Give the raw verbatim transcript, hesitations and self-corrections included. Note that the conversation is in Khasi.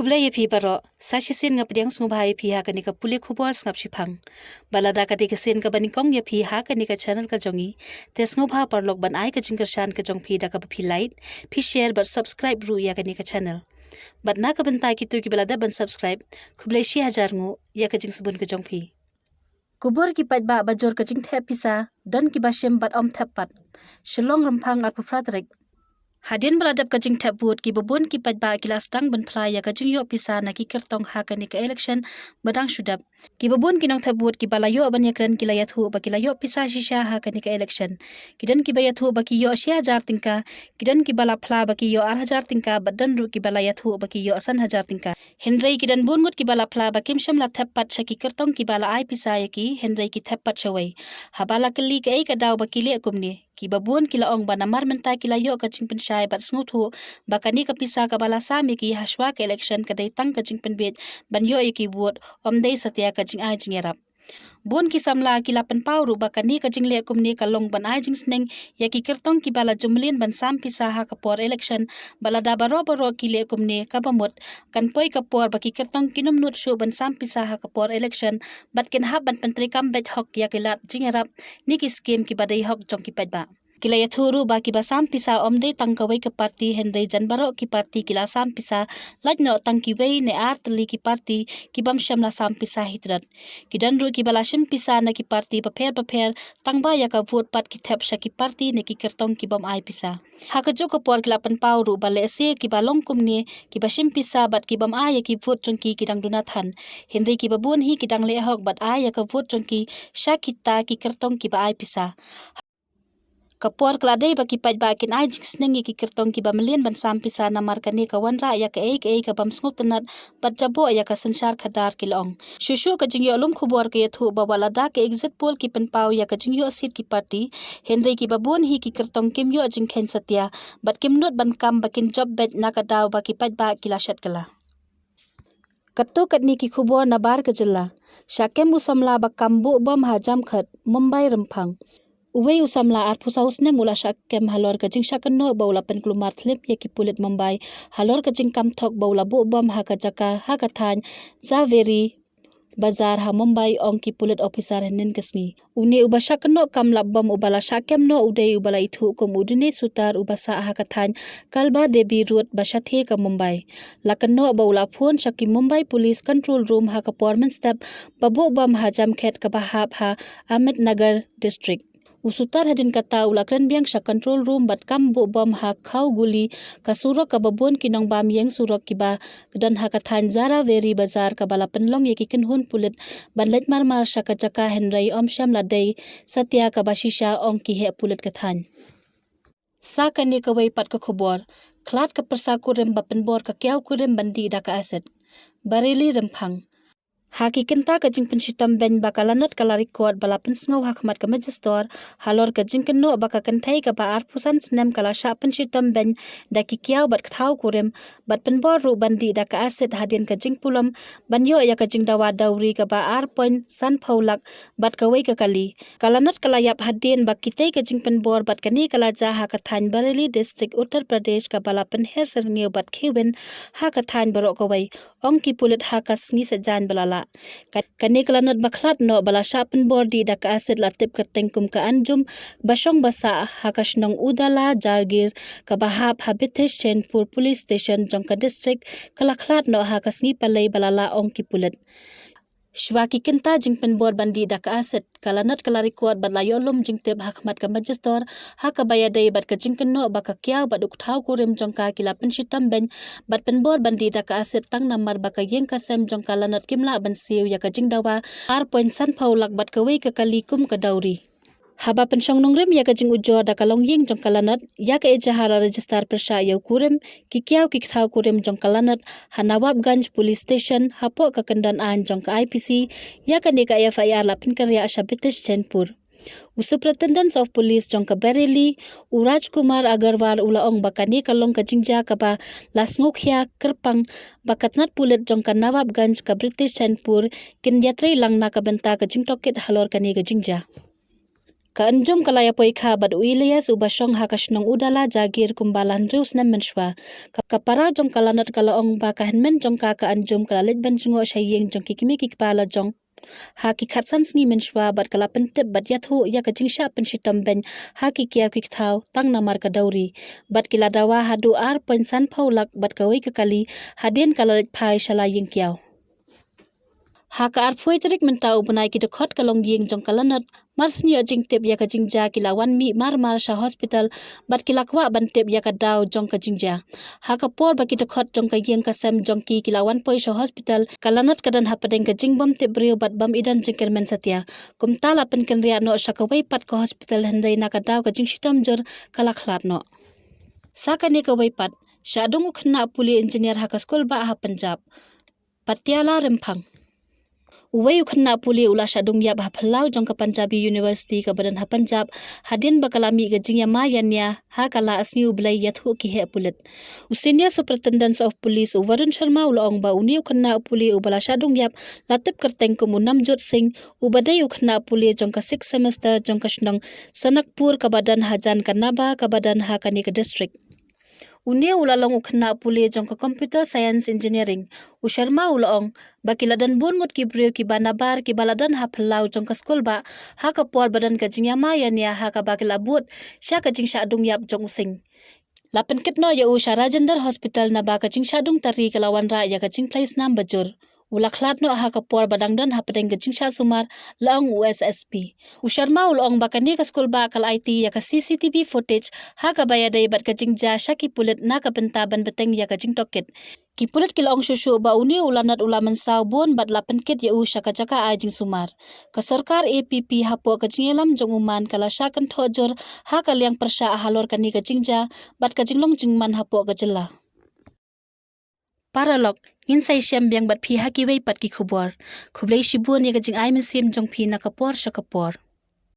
Khublei ïa phi baroh, sa shisien nga pdiang sngewbha ïa phi ha kane ka pule khubor sngap shiphang. Bad lada ka dei ka sien kaba nyngkong ïa phi ha kane ka channel ka jong ngi, te sngewbha paralok ban ai ka jingkyrshan ka jong phi da kaba phi like, phi share bad subscribe ruh ïa kane ka channel. Bad na ka bynta kito kiba la dep ban subscribe, khublei shi hajar nguh ïa ka jingsbun ka jong phi. Khubor ki paidbah ba jur ka jingthep pisa, don kiba shim bad ym thep pat. Shillong, Rymphang, arphew phra tarik. Hadien ba la dep ka jingthep vote, kiba bun ki paidbah ki la sdang ban phla ïa ka jingïoh pisa na ki kyrtong ha kane ka election ba dang shu dep. Kiba bun ki nongthep vote kiba la ïoh ban ïakren ki la ïathuh ba ki la ïoh pisa shisha ha kane ka election. Ki don kiba ïathuh ba ki ïoh shi hajar tyngka, ki don kiba la phla ba ki ïoh ar hajar tyngka, bad don ruh kiba la ïathuh ba ki ïoh san hajar tyngka. Hynrei ki don bun ngut kiba la phla ba kim shym la thep pat sha ki kyrtong kiba la ai pisa ïa ki, hynrei ki thep pat shawei. Haba la kylli kaei ka daw ba ki leh kumne, kiba bun ki la ong ba namar mynta ki la ïoh ka jingpynshai bad sngewthuh ba kane ka pisa kaba la sam ïa ki hashwa ka election ka dei tang ka jingpynbeit ban ïoh ïa ki vote, ym dei satia ka jingai jingïarap. Bun ki samla ki la pynpaw ruh ba kane ka jingleh kumne ka long ban ai jingsneng ïa ki kyrtong kiba la ju mlien ban sam pisa ha ka por election, bad lada baroh baroh ki leh kumne, kaba mut kan poi ka por ba ki kyrtong kin ym nud shuh ban sam pisa ha ka por election, bad kin hap ban pyntreikam beit hok ïa ki lad jingïarap ne ki skim kiba dei hok jong ki paidbah. Ki la ïathuh ruh ba kiba sam pisa ym dei tang kawei ka party, hynrei jan baroh ki party ki la sam pisa, lait noh tang kiwei ne ar tylli ki party kibym shym la sam pisa hi tyrot. Ki don ruh kiba la shim pisa na ki party bapher bapher, tang ba ïa ka vote pat ki thep sha ki party ne ki kyrtong kibym ai pisa. Ha kajuh ka por ki la pynpaw ruh ba lehse kiba long kumne, kiba shim pisa bad kibym ai ïa ki vote jong ki ki dang duna than. Hynrei kiba bun hi ki dang leh hok bad ai ïa ka vote jong ki sha kita ki kyrtong kiba ai pisa. Ka por ka la dei ba ki paidbah kin ai jingsneng ïa ki kyrtong kiba mlien ban sam pisa, namar kane ka wanrah ïa kaei kaei kabym sngewtynnat bad jaboh ïa ka synshar khadar, ki la ong. Shuh shuh ka jingïoh lum khubor ka ïathuh ba wat lada ka exit poll ki pynpaw ïa ka jingïoh seat ki party, hynrei kiba bun hi ki kyrtong kim ïoh jingkheiñ satia, bad kim nud ban kam ba kin jop beit na ka daw ba ki paidbah ki la shet kylla. Katto katne ki khubor na bar ka jylla. Shah kem u samla ba kam buh bom ha Jamkhat, Mumbai, Rymphang. Uwei u samla arphew saw snem u la shah kem halor ka jingshah kynnoh ba u la pynkulmar thlem ïa ki pulit Mumbai halor ka jingkam thok ba u la buh bom ha ka jaka, ha ka thaiñ Jhaveri Bazar ha Mumbai, ong ki pulit officer hynnin ka sngi. Une uba shah kynnoh kam lap bom uba la shah kem noh u dei uba la ithuh kum u Dinesh Sutar, uba sah ha ka thaiñ Kalba Devi Road ba shathie ka Mumbai. La kynnoh ba u la phone sha ki Mumbai Police Control Room ha ka por mynstep ba buh bom ha Jamkhat kaba hap ha Ahmednagar District. U Sutar hadien kata u la kren biang sha control room bad kam buh bom ha Khauguli, ka surok kaba bun ki nongbam ïeng surok kiba don ha ka thaiñ Jhaveri Bazar kaba la pynlong ïa ki kynhun pulit ban leit marmar sha ka jaka, hynrei ym shym la dei satia kaba shisha, ong ki heh pulit ka thaiñ. Sa kane kawei pat ka khubor. Khlad ka pyrsa kurim ba pynbor ka kiaw kurim ban dih da ka acid. Bareilly, Rymphang. Ha ki kynta ka jingpynshitom beiñ ba ka Lanot ka la record ba la pynsngew ha khmat ka Magistrate, halor ka jingkynnoh ba ka kynthei kaba arphew san snem ka la shah pynshitom beiñ da ki kiaw bad ka thaw kurim, bad pynbor ruh ban dih da ka acid hadien ka jingpulom ban ïoh ïa ka jingdawa dowry kaba ar point san phew lak bad kawei ka kali. Ka Lanot ka la ïap hadien ba kitei ka jingpynbor bad kane ka la jia ha ka thaiñ Bareilly, District Uttar Pradesh, kaba la pynher syrngiew bad khiew win ha ka thaiñ baroh kawei, ong ki pulit ha ka sngi Saitjaiñ ba la lah. Ka, kane ka Lanot ba khlad noh ba la shah pynbor dih da ka acid la tip kyrteng kum ka Anjum, ba shong ba sah ha ka shnong Udala Jagir, kaba hap ha Bithis Chainpur Police Station jong ka district, ka la khlad noh ha ka sngi Palei ba la lah, ong ki pulit. Shuwa ki kynta jingpynbor ban dih da ka acid, ka Lanot ka la record bad la ïoh lum jingtip ha khmat ka Magistrate, ha kaba ïadei bad ka jingkynnoh ba ka kiaw bad u kthaw kurim jong ka ki la pynshitom beiñ bad pynbor ban dih da ka acid tang namar ba ka ïing ka sem jong ka Lanot kim lah ban siew ïa ka jingdawa ar point san phew lak bad kawei ka kali kum ka dowry. Haba pynshong nongrim ïa ka jingujor da ka longïing jong ka Lanot, ïa ka ejahar la register pyrshah ïa u kurim, ki kiaw ki kthaw kurim jong ka Lanot ha Nawabganj Police Station hapoh ka kyndon aiñ jong ka I P C, ïa kane ka F I R la pynkynriah sha Bithis Chainpur. U Superintendent of Police jong ka Bareilly, u Rajkumar Agarwal, u la ong ba kane ka long ka jingjia kaba la sngewkhia kyrpang ba ka tnat pulit jong ka Nawabganj ka Bithis Chainpur kin ïatrei lang na ka bynta ka jingtohkit halor kane ka jingjia. Ka Anjum ka la ïapoi kha bad u Elias uba shong ha ka shnong Udala Jagir kumba la hynriew snem mynshuwa. Ka, ka para jong ka Lanot ka la ong ba ka hynmen jong ka, ka Anjum ka la leit ban jngoh sha ïing jong ki kmie ki kpa la jong ha ki khatsan sngi mynshuwa bad ka la pyntip bad ïathuh ïa ka jingshah pynshitom beiñ ha ki kiaw ki kthaw tang namar ka dowry. Bad ki la dawa haduh ar point san phew lak bad kawei ka kali hadien ka la leit phai sha la ïing kiaw. Ha ka arphew tarik mynta u bnai ki dkhot ka longïing jong ka Lanot, mar shu ïoh jingtip ïa ka jingjia ki la wan mih mar mar sha hospital bad ki la kwah ban tip ïa ka daw jong ka jingjia. Ha ka por ba ki dkhot jong ka ïing ka sem jong ki ki la wan poi sha hospital, ka Lanot ka don hapdeng ka jingbym tip briew bad bym i don jingkyrmen satia. Kumta la pynkynriah noh sha kawei pat ka hospital hynrei na ka daw ka jingshitom jur ka la khlad noh. Sa kane kawei pat, shah dung u khynnah pule engineer ha ka skul bah ha Punjab. Patiala Rymphang. Uwei u khynnah pule u la shah dung ïap ha phyllaw jong ka Punjabi University kaba don ha Punjab, hadien ba ka la mih ka jingïama ïania ha ka Laisngi U Blei, ïathuh ki heh pulit. U Senior Superintendent of Police u Varun Sharma u la ong ba une u khynnah pule uba la shah dung ïap la tip kyrteng kum u Namjot Singh, uba dei u khynnah pule jong ka sixth semester jong ka shnong Sanakpur kaba don hajan ka Nabha kaba don ha kane ka district. Une u la long u khynnah pule jong ka Computer Science Engineering. U Sharma u la ong ba ki la don bun ngut ki briew kiba nabar kiba la don ha phyllaw jong ka skul bah ha ka por ba don ka jingïama ïania ha kaba ki la bud sha ka jingshah dung ïap jong u Singh. La pynkit noh ïa u sha Rajendra Hospital naba ka jingshah dung tari ka la wanrah ïa ka jingphlei snam bajur. U la khlad noh ha ka por ba dang don hapdeng ka jingshah sumar, la ong u S S P. U Sharma u la ong ba kane ka skul bah ka la aiti ïa ka C C T V footage ha kaba ïadei bad ka jingjia sha ki pulit na ka bynta ban bteng ïa ka jingtohkit. Ki pulit ki la ong shuh shuh ba une u Lanot u la mynsaw bun bad la pynkit ïa u sha ka jaka ai jingsumar. Ka sorkar A P P hapoh ka jingïalam jong u Man ka la shah kynthoh jur ha ka liang pyrshah halor kane ka jingjia bad ka jinglong jingman hapoh ka jylla. Paralok, ngin sa ïashem biang bad phi ha kiwei pat ki khubor. Khublei shibun ïa ka jingai mynsiem jong phi na ka por sha ka por.